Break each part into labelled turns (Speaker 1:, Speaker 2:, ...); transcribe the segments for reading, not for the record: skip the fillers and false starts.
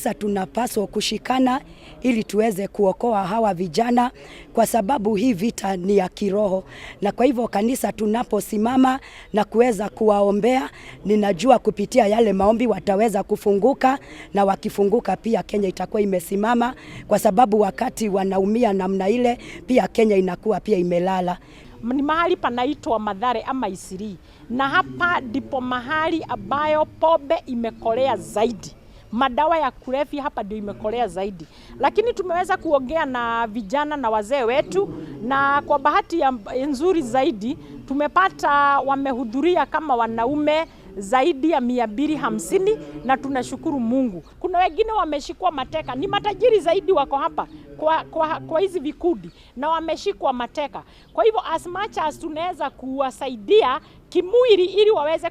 Speaker 1: Sasa tunapaswa kushikana ili tuweze kuokoa hawa vijana, kwa sababu hii vita ni ya kiroho, na kwa hivyo kanisa tunaposimama na kuweza kuwaombea, ninajua kupitia yale maombi wataweza kufunguka, na wakifunguka pia Kenya itakuwa imesimama, kwa sababu wakati wanaumia namna ile, pia Kenya inakuwa pia imelala.
Speaker 2: Ni mahali panaitwa Mathare ama Eastleigh, na hapa ndipo mahali ambayo pombe imekolea zaidi, madawa ya kulevya hapa ndio imekolea zaidi, lakini tumeweza kuongea na vijana na wazee wetu, na kwa bahati ya nzuri zaidi tumepata wamehudhuria kama wanaume zaidi ya 250 na tunashukuru Mungu. Kuna wengine wameshikwa mateka, ni matajiri zaidi wako hapa kwa hizi vikundi na wameshikwa mateka. Kwa hivyo as much as tunaweza kuwasaidia kimwili ili waweze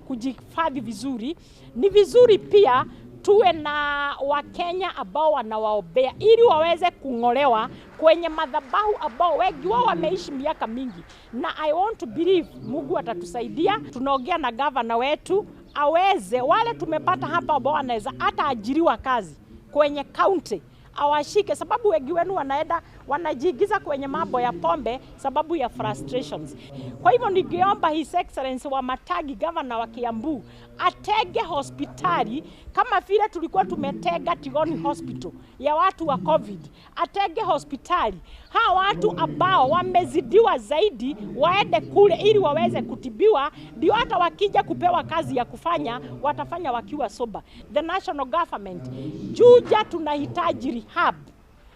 Speaker 2: kujihifadhi vizuri, ni vizuri pia tuwe na Wakenya ambao wanawaombea ili waweze kung'olewa kwenye madhabahu ambao wengi wao wameishi miaka mingi, na I want to believe Mungu atatusaidia. Tunaongea na gavana wetu aweze, wale tumepata hapa ambao wanaweza hata ajiriwa kazi kwenye county awashike, sababu wengi wenu wanaenda wanajiingiza kwenye mambo ya pombe sababu ya frustrations. Kwa hivyo ningeomba His Excellency Wamatangi, gavana wa Kiambu, atenge hospitali kama vile tulikuwa tumetenga Tigoni Hospital ya watu wa COVID, atenge hospitali hawa watu ambao wamezidiwa zaidi waende kule ili waweze kutibiwa, ndio hata wakija kupewa kazi ya kufanya watafanya wakiwa sober. The national government, Juja tunahitaji rehab,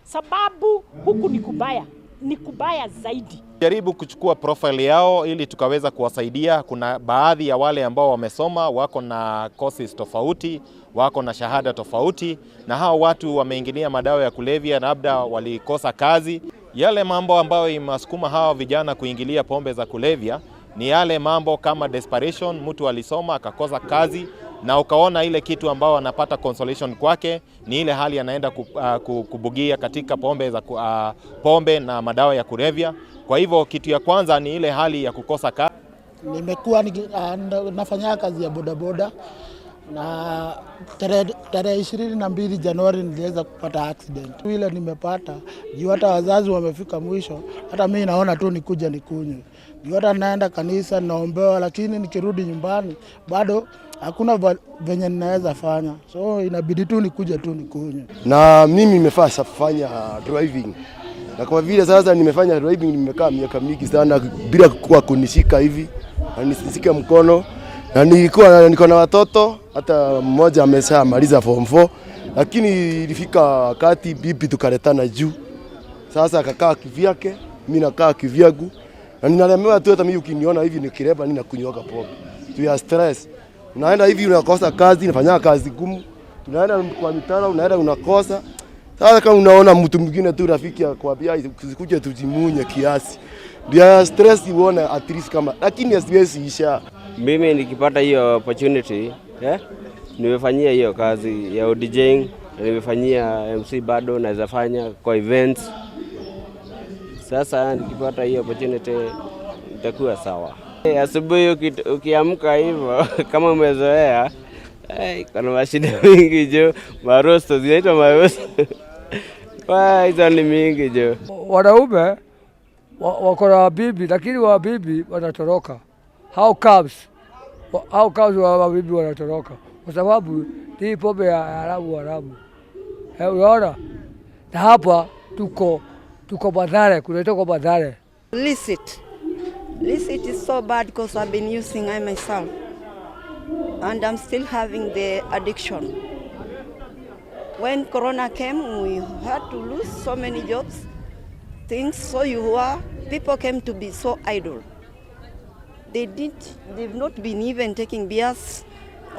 Speaker 2: sababu huku ni kubaya, ni kubaya zaidi.
Speaker 3: Jaribu kuchukua profile yao ili tukaweza kuwasaidia. Kuna baadhi ya wale ambao wamesoma wako na courses tofauti, wako na shahada tofauti, na hao watu wameingilia madawa ya kulevya, labda walikosa kazi. Yale mambo ambayo imewasukuma hawa vijana kuingilia pombe za kulevya ni yale mambo kama desperation, mtu alisoma akakosa kazi na ukaona ile kitu ambao anapata consolation kwake ni ile hali anaenda kubugia katika pombe na madawa ya kulevya. Kwa hivyo kitu ya kwanza ni ile hali ya kukosa kazi.
Speaker 4: Nimekuwa nafanya kazi ya bodaboda na tarehe 22 Januari niliweza kupata accident. Ile nimepata juu hata wazazi wamefika mwisho, hata mimi naona tu nikuja nikunywe. Juu hata naenda kanisa naombewa, lakini nikirudi nyumbani bado hakuna venye ninaweza fanya, so inabidi tu nikuje tu nikunywe.
Speaker 5: Na mimi nimefaa fanya driving, na kwa vile sasa nimefanya driving, nimekaa miaka mingi sana bila kuwa kunishika hivi na nisishike mkono, na nilikuwa niko na watoto, hata mmoja ameshamaliza form 4, lakini ilifika wakati bibi tukaletana juu. Sasa akakaa kivyake, mimi nakaa kivyangu, na ninalemewa tu. Hata mimi ukiniona hivi nikireba, ninakunywaga pombe tu ya stress. Unaenda hivi unakosa kazi, nafanya kazi gumu, tunaenda kwa mitaro, unaenda unakosa. Sasa kama unaona mtu mwingine tu rafiki akwambia usikuje tujimunye kiasi, ndio stress uone at least kama, lakini siwezi isha.
Speaker 6: Mimi nikipata hiyo opportunity, nimefanyia hiyo kazi ya DJing, nimefanyia MC, bado naweza fanya kwa events. Sasa nikipata hiyo opportunity itakuwa sawa. Asubuhi ukiamka hivyo kama umezoea, kuna mashida mingi jo, marosto zinaitwa marosto. Kwa hizo ni mingi jo.
Speaker 7: Wanaume wako na wabibi, lakini wabibi wanatoroka. How comes? How comes wabibi wanatoroka? Kwa sababu hii pombe ya haramu haramu. Unaona? Na hapa tuko Mathare, kunaitwa kwa Mathare.
Speaker 8: Illicit. Illicit is so bad because I've been using I myself. And I'm still having the addiction. When Corona came, we had to lose so many jobs, things. So you are, people came to be so idle. They've not been even taking beers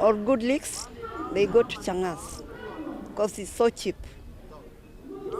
Speaker 8: or good licks. They go to chang'as because it's so cheap.